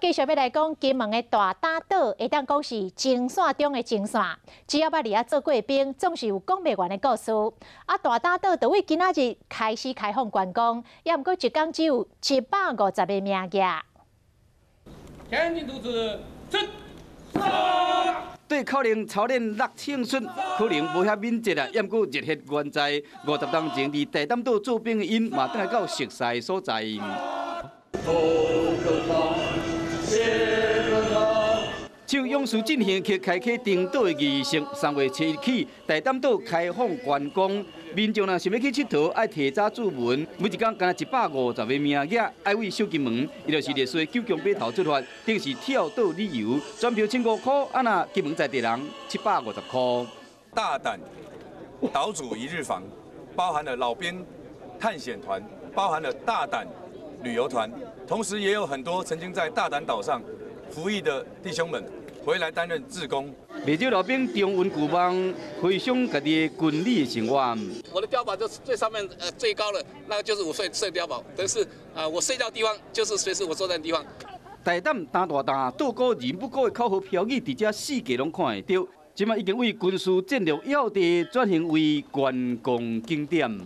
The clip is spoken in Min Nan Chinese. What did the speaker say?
繼續欲來講，金門的大膽島會當講是前線中的前線，只要捌佇遐做過兵，總是有講袂完的故事。啊，大膽島就對今仔日開始開放觀光，猶毋過一工只有150個名額。前進組織，正。對口令操練六槍術，可能無遐敏捷啦，猶毋過熱血猶在。50冬前佇大膽島做兵的𪜶，嘛轉來到熟似所在。唱勇士進行曲開啟登島的儀式，3月7日起，大膽島開放觀光，民眾若想欲去𨑨迌，愛提早注文，每一工干焦150個名額，愛為小金門，伊就是麗水九江碼頭出發，等是跳島旅遊，全票1500箍，啊若金門在地人750箍。大膽島主一日訪，包含了老兵探險團，包含了大膽旅遊團，同時也有很多曾經在大膽島上服役的弟兄們回來擔任志工。袂少老兵重溫舊夢，回想家己的軍旅生活。我的碉堡就是最上面最高的，那個就是我睡睡碉堡，但是啊，我睡覺的地方就是隨時我作戰的地方。大膽擔大擔，島孤人不孤的口號標語，佇遮四界攏看會著。這擺已經為軍事戰略要地轉型為觀光景點。